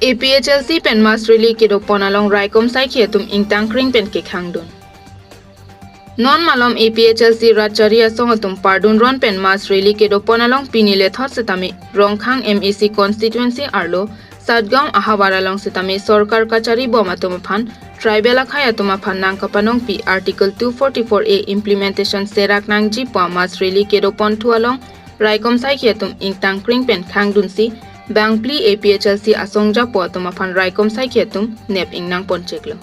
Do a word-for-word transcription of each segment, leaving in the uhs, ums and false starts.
A P H L C pen mass rally kedopon along raikom saikhi atum ingtangkring pen kekhangdun. Non malom A P H L C rat chari asong atum pardun ron pen mass rally kedopon along pini lethot setame Rongkhang M A C constituency arlo Satgaon ahavar along setame sorkar kachari bom atum aphan tribal akhei atum aphan nangkapanongpi Article two forty-four A implementation serak nangji pu mass rally kedopon thu along raikom saikhi atum ingtangkring pen khangdunsi bangphli A P H L C asong japo atum aphan raikom saikhi atum nep ingnang poncheklo.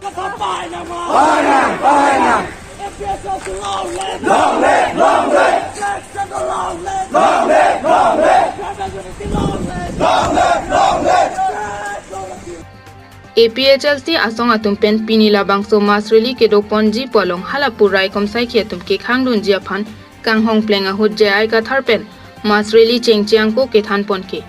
Pahainang, pahainang. Long live, long live. Long live, long live. Long live, long live. A P H L C asong atum pen pini labangso mass rally kedoponji pu along halapu raikom saikhi atum kekhangdunji aphan kanghong pleng ahut J I Kathar pen mass rally chengche angko kethan ponke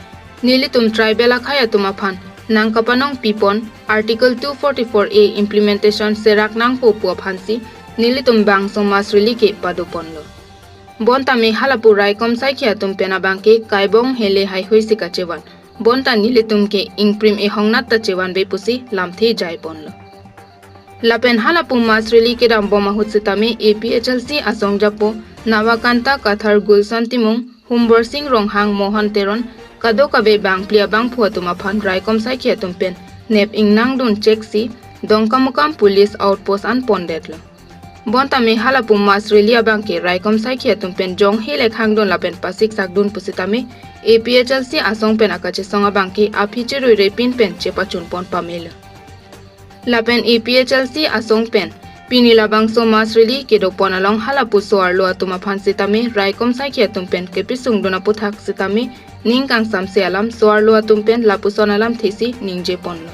nelitum tribal akhei atum aphan nangkapanongpi pon Article two forty-four A implementation serak nangpo pu aphansi nelitum bangso mass rally kepado ponlo. Bonta me halapu raikom saikhi atum pen abangke kaibong hele haihui si kachevan. Bonta nelitum ke ingprim ehongnat ta chevanve pusi lamthe jai ponlo. Lapen halapu mass rally kedam bom ahut setame A P H L C asong japo Navakanta Kathar, Gulson Timung, Humborsing Ronghang, Mohan Teron, kadokave bangphli abangphu atum aphan raikom saikhi atum pen nep ingnang duncheksi Dongkamukam police outpost an pondetlo. Bonta me halapu mass rally abangke raikom saikhi atum pen jong hele khangdun lapen pasik sakdun pusitame A P H L C asong pen akachesong abangke aphi cherui repin pen chepachun pon pamelo. Lapen A P H L C asong pen pini labangso mass rally kedopon along halapu so-arlo atum aphan setame raikom saikhi atum pen kepisungdun aputhak setame ning kangsamse alam so-arlo atum pen lapuson alamthesi ningje ponlo.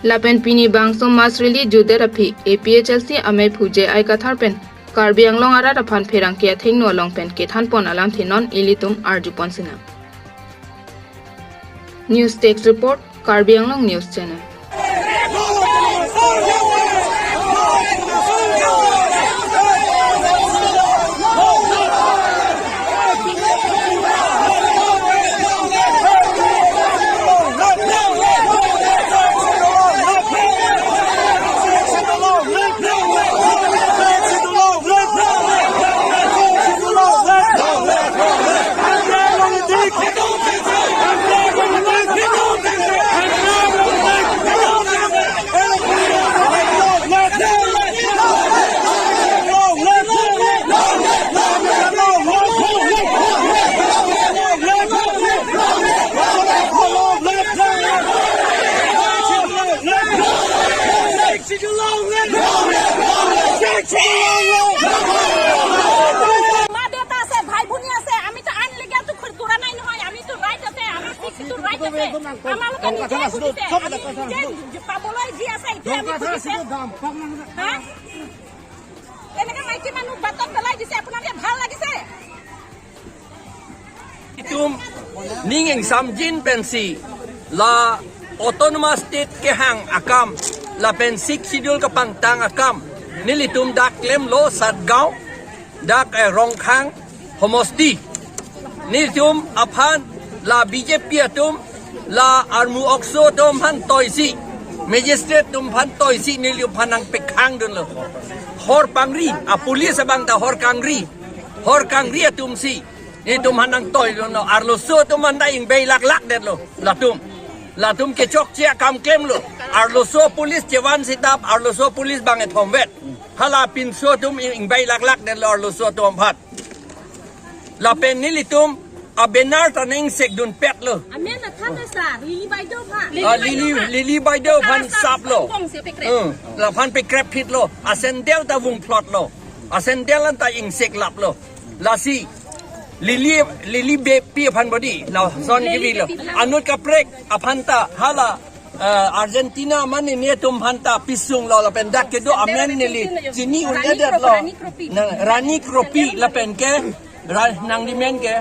Lapen pini bangso mass rally jutdet aphi A P H L C amephu J I Kathar pen Karbi Anglong arat aphan pherangke athengno along pen kethan pon alamthe non ilitum arju pon sinang. News Desk Report, Karbi Anglong News Channel. মা দেউতা আছে, ভাই ভনী আছে, আমিতো আনলিগেলটো খুৰ-, কৰা নাই নহয়, আমিতো ৰাইট আছে, আমাৰ ছিক্সটো ৰাইট আছে। আমালোকে নিজে খুজিছে, আমি নিজে পাবলৈ যি আছে, এইটোৱে আমি খুজিছে। হা? এনেকে মাইকী মানুহ বাটত পেলাই দিছে, আপোনালোকে ভাল লাগিছে? Itum ning ingsamjin pensi la autonomous state kehang akam lapen Sixth Schedule kapangtang akam nelitum dak klemlo Satgaon, dak, eh, Rongkhang homosti. Nelitum aphan la B J P atum la armu okso atum aphan toisi, magistrate atum aphan toisi nelitum aphan nangpekhangdunlo. Hor pangri, a police abang ta hor kangri. Hor kangri atumsi nelitum aphan nangtoidunlo. Arloso atum aphan ta ingbei laklak detlo latum. Latum kechokche akam klemlo. Arloso police chevan sitap, arloso police bang ethomvet. Hala pinso atum ingbei laklak detlo arloso atum aphan. Lapen nelitum a banner ta nangsekdunpetlo. Amen na tha na sa, Lily Baideo pha. Ah, Lily, Lily Baideo aphan saplo. Kong se pekrep. Hmm, laphan pekrep phitlo. A sandal ta vungphlotlo. A sandal an ta ingseklaplo. Lasi Lily, Lily Beypi aphan bodi, lason kevilo. Anut kaprek aphan ta hala, eh, Argentina mane netum aphan ta pisunglo lapen dak kedo amen neli chini un-edetlo. Rani Kropi. Na, Rani Kropi lapen ke Ra-, nangli men ke?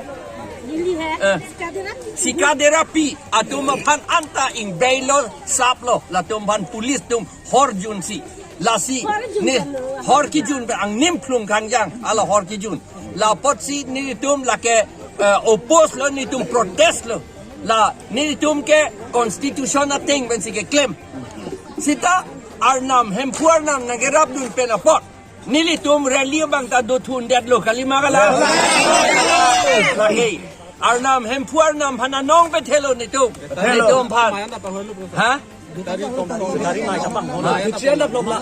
Lily hai. Eh. Sikaderapi. Sikaderapi atum aphan anta ingbeilo saplo, latum aphan police atum horjunsi. Lasi horjun ne kan lo. Hor kejun pe angnim phlung kangjang, hala hor kejun. La apotsi nelitum lake, eh, oppose lo, nelitum protest lo. La nelitum ke constitution ateng pensi keklem. Seta Arnam, Hemphu Arnam nangkerapdun pen apot nelitum rally abang ta dothundetlo, kalima kalang? Lake Arnam, Hemphu Arnam aphan anong pethelo nelitum. Nelitum aphan. Ha?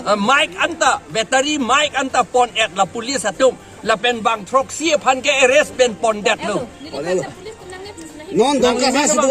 Ah, mic anta, battery mic anta pon-et la police atum. Lapen bang throksi aphan ke arrest pen pondetlo. Non Dongka sa si do.